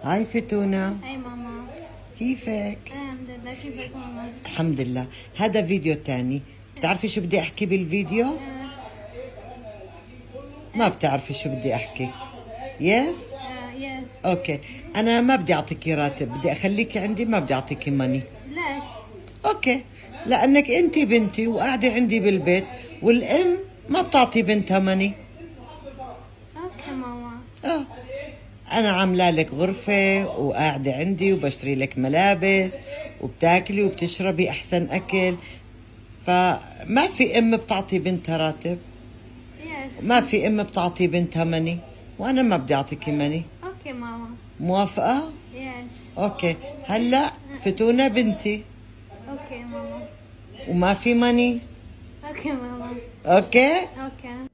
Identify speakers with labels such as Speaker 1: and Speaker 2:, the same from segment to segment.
Speaker 1: Hi فتونة.
Speaker 2: Hi ماما.
Speaker 1: كيفك؟
Speaker 2: الحمد لله، كيفك ماما؟
Speaker 1: الحمد لله. هذا فيديو تاني. بتعرفي شو بدي احكي بالفيديو؟ ما بتعرفي شو بدي احكي؟ Yes؟
Speaker 2: Yes.
Speaker 1: Okay، انا ما بدي اعطيكي راتب، بدي اخليكي عندي، ما بدي اعطيكي money.
Speaker 2: ليش؟
Speaker 1: Okay، لانك انت بنتي وقاعده عندي بالبيت، والام ما بتعطي بنتها money.
Speaker 2: Okay ماما.
Speaker 1: اه، انا عامله لك غرفه وقاعده عندي وبشتري لك ملابس وبتاكلي وبتشربي احسن اكل، فما في ام بتعطي بنتها راتب. ما في ام بتعطي بنتها money، وانا ما بدي اعطيكي money.
Speaker 2: Okay ماما.
Speaker 1: موافقه؟
Speaker 2: Yes.
Speaker 1: Okay، هلا فتونه بنتي.
Speaker 2: Okay ماما.
Speaker 1: وما في money.
Speaker 2: Okay ماما.
Speaker 1: Okay.
Speaker 2: Okay.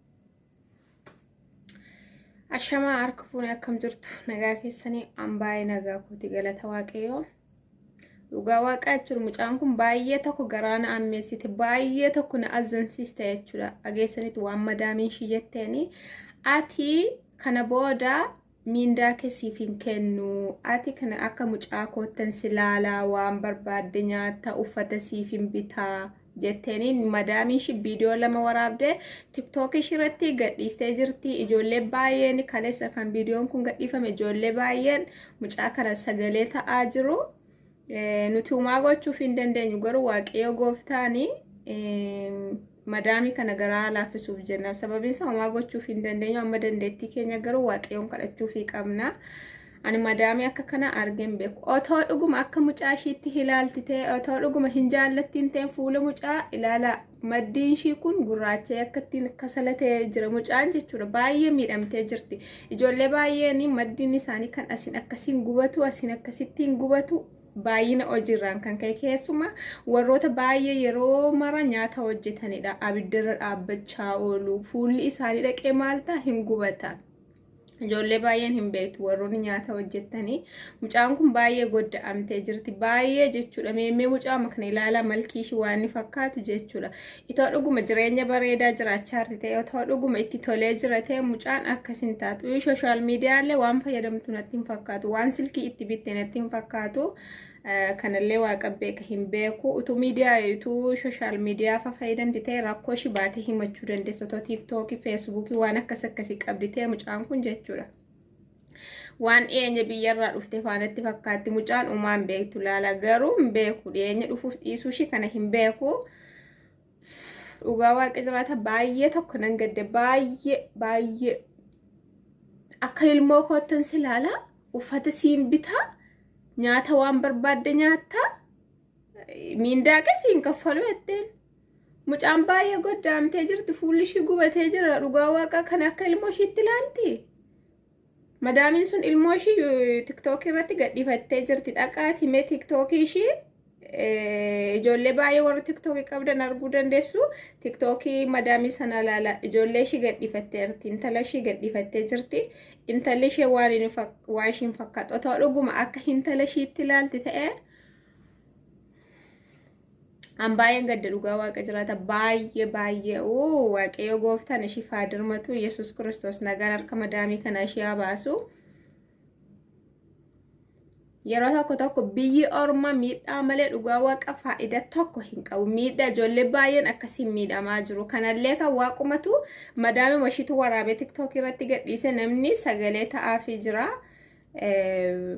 Speaker 3: Ashamaa, harka fuunee, akkam jirtu? Nagaa keessanii? An baay'ee nagaa kooti, galata Waaqayyoo. Dhugaa Waaqaa jechuudha, mucaan kun baay'ee tokko garaa na ammeessite, baay'ee tokko na azzansiiste jechuudha. Dhageessanitti waan madaamiin ishii jetteeni, ati kana booda miindaa kee siif hin kennu, ati kana akka mucaa koottan si laalaa, waan barbaadde nyaatta, uffata siif hin bitaa jetteeni. Madaamiin ishii viidiyoo lama waraabdee TikTok ishii irratti gadhiistee jirti. Ijoollee baay'een kaleessa kan viidiyoon kun gadhiifame, ijoollee baay'een mucaa kana sagalee ta'aa jiru. Nuti humaa gochuuf hin dandeenyu, garuu Waaqayyo gooftaani madaamii kana garaa laaffisuuf jenna. Sababiin isaa humaa gochuuf hin dandeenyu, amma dandeettii keenya garuu Waaqayyoon kadhachuufii qabna. Ani madaamii akka kana argeen beeku. Otoo dhuguma akka mucaa ishiitti ilaalti ta'e, otoo dhuguma hin jaallattiin ta'e, fuula mucaa ilaala. Maddiin ishii kun gurraacha'ee akka ittiin kasala ta'ee jira mucaan jechuudha. Baay'ee miidhamtee jirti. Ijoollee baay'een maddiin isaanii kan asiin akkasiin gubatu, asiin akkasittiin gubatu, baay'ina hojiirraan kan ka'e, keessumaa warroota baay'ee yeroo mara nyaata hojjetanidha. Abiddarra dhaabbachaa oolu. Fuulli isaanii dhaqee maal ta'a? Hin gubata. Ijoollee baay'een hin beektu warroonni nyaata hojjetanii. Mucaan kun baay'ee godda'amtee jirti. Baay'ee jechuudha. Meemmee mucaa kana ilaalaa, malkii ishii waan inni fakkaatu jechuudha. Itoo dhuguma jireenya bareedaa jiraachaa jirti ta'e, otoo dhuguma itti tolee jira ta'e, mucaan akkas hin taatu. Social mediallee waan fayyadamtu natti hin fakkaatu. Waan silkii itti bitte natti hin fakkaatu. Kanallee Waaqa beeka, hin beeku. Utuu miidiyaa, utuu social media fa fayyadamti ta'e, rakkoo ishii baatee himachuu dandeessu. Otoo TikTokii, Facebookii waan akkas akkasii qabdi ta'e mucaan kun jechuudha. Waan dhiyeenya biyyarraa dhufte faanatti fakkaatti mucaan, uumaan beektu laala, garuu hin beeku, dhiyeenya dhufuuf dhiisuu ishii kana hin beeku. Dhugaa Waaqa jiraata, baay'ee tokko nan gadde, baay'ee baay'ee. Akka ilmoo koottan si ilaala, uffata siin bitaa, nyaata waan barbaadde nyaatta, miindaa kee siin kaffalu jetteen. Mucaan baay'ee goddaamtee jirti, fuulli ishii gubatee jira. Dhugaa Waaqaa, kan akka ilmoo ishiitti ilaalti. Madaamiin sun ilmoo ishii TikTokii irratti gadhiifattee jirti. Dhaqaati mee TikTokii ishii, ijoollee baay'ee warra TikTokii qabdan arguu dandeessu. TikTokii madaamii sana ilaala. Ijoollee ishii gadhiifatteerti. Intala ishii gadhiifattee jirti. Intalli ishee waan ishiin fakkaatu. Otoo dhuguma akka intala ishiitti ilaalti ta'e. An baay'een gadda, dhugaa Waaqa jiraata, baay'ee baay'ee. Waaqayyo gooftaan ishii haa dirmatu. Yesuus Kiristoos nagaan harka madaamii kana ishii haa baasu. Yeroo tokko tokko biyyi ormaa miidhaa malee, dhugaa Waaqa, faayidaa tokko hin qabu. Miidhaa, ijoollee baay'een akkasiin miidhamaa jiru. Kanallee kan Waaqumatu madaamii ishiitu waraabee TikTokii irratti gadhiise, namni sagalee ta'aafii jira.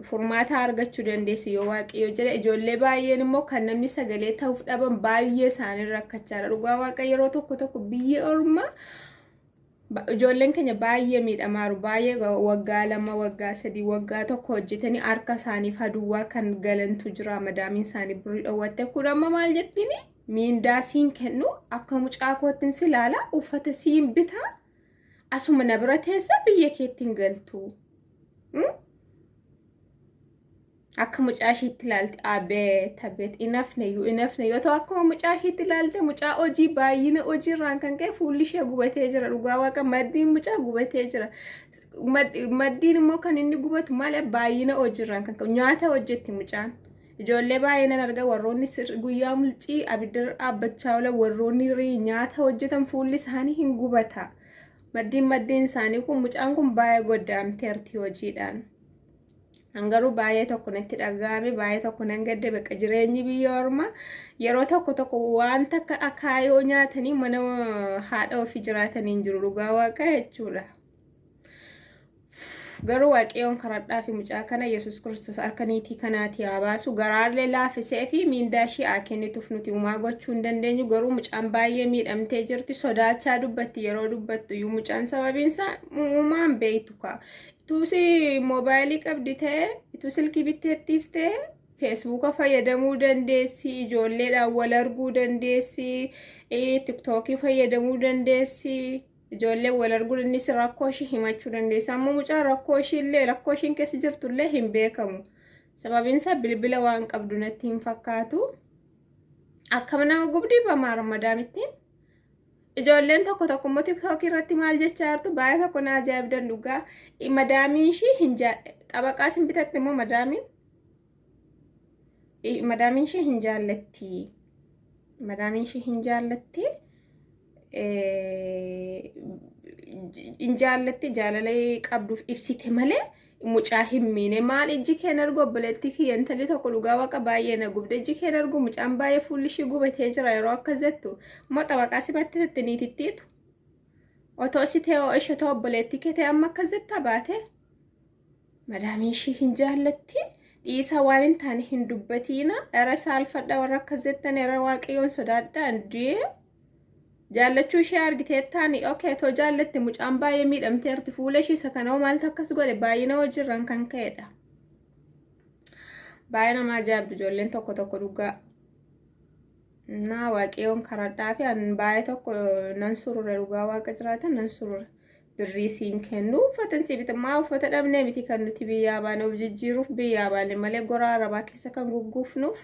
Speaker 3: Furmaata argachuu dandeessi yoo Waaqayyo jedhe. Ijoollee baay'een immoo kan namni sagalee ta'uuf dhaban baay'ee isaanii rakkachaadha. Dhugaa Waaqa, yeroo tokko tokko biyyi ormaa ijoolleen keenya baay'ee miidhamaaru. Baay'ee, waggaa 2, waggaa 3, waggaa 1 hojjetanii harka isaaniif haduwwaa kan galantu jira. Madaamiin isaanii birrii dhoowwatte. Kun amma maal jettiini? Miindaa siin kennu, akka mucaa koottin si ilaala, uffata siin bitaa, asuma na bira teessa, biyya keetti hin galtu. Akka mucaa ishiitti ilaalti. Abeet abeet, inafne iyyuu inafne. Yoo ta'u akkuma mucaa ishiitti ilaalte, mucaa hojii baay'ina hojiirraan kan ka'e fuulli ishee gubatee jira. Dhugaa Waaqa, maddiin mucaa gubatee jira. Maddiin immoo kan inni gubatu maali? Baay'ina hojiirraan kan ka'e nyaata hojjetti mucaan. Ijoollee baay'ee nan arga, warroonni guyyaa mulcii abiddarra dhaabbachaa oolan, warroonni nyaata hojjetan fuulli isaanii hin gubata. Maddiin isaanii kun, mucaan kun baay'ee goddaamteerti hojiidhaan. Garuu baay'ee tokko natti dhaga'ame, baay'ee tokko nan gadde. Bakka jireenyi biyya ormaa yeroo tokko tokko wanta akka akaayoo nyaatanii mana haadha ofii jiraatanii hin jiru, dhugaa waaqa jechuudha. Garuu Waaqayyoon karadhaa fi mucaa kana Yesuus Kiristoos harka niitii kanaati haa baasu. Garaallee laafisee fi miindaa ishii haa kennituuf, nuti uumaa gochuu hin dandeenyu. Garuu mucaan baay'ee miidhamtee jirti. Sodaachaa dubbatti yeroo dubbattu iyyuu mucaan, sababiinsaa uumaan beektu kaa. Ituu moobaayilii qabdi ta'e, ituu silkii bitteettiif ta'e, Feesbuuka fayyadamuu dandeessi, ijoolleedhaan wal arguu dandeessi, Tiktookii fayyadamuu dandeessi, ijoollee wal arguu dandeessi, rakkoo ishii himachuu dandeessi. Ammoo mucaan rakkoo ishii illee, rakkoo ishiin keessa jirtu illee hin beekamu. Sababiin isaa bilbila waan qabdu natti hin fakkaatu. Akkam nama gubdii bamaara madaamittiin. Ijoolleen tokko tokko immoo Tiktookii irratti maal jechaa jirtu? Baay'ee tokko na ajaa'ibdan dhugaa. Madaamiin ishii hin xabaqaa isin bitatte immoo madaamiin ishii hin jaallatti. Madaamiin ishii hin jaallatti. Hin jaallatti, jaalala qabduuf ibsite malee mucaa hin miine. Maal ijji keen argu, obboleettii kiyya, intalli tokko dhugaa waaqa baay'ee na gubde. Ijji keen argu, mucaan baay'ee fuulli ishii gubatee jira yeroo akkas jettu. Immoo xabaqaa si batte niitittiitu. Otoo si ta'e, ishee ta'e, obboleettii kee ta'e, amma akkas jettaa baate? Madaamiin ishii hin jaallatti. Dhiisaa, waan hin taane hin dubbatiina. Era saalfadha warra akkas jettan, era Waaqayyoon sodaadha. Indee jaallachuu ishee argiteettaani? Okay, too jaallatti, mucaan baay'ee miidhamteerti. Fuula ishii isa kana maaltu akkas godhe? Baay'ina hojiirraan kan ka'edha. Baay'ee nama ajaa'ibdu ijoolleen tokko tokko dhugaa. Naa Waaqayyoon karadhaa fi an baay'ee tokko nan surure, dhugaa waaqa jiraatan nan surure. Birrii siin kennu, uffata sii bita. Maa uffata dhabnee miti kan nuti biyyaa baane, of jijjiiruuf biyyaa baane malee goraa arabaa keessa kan gugguufnuuf.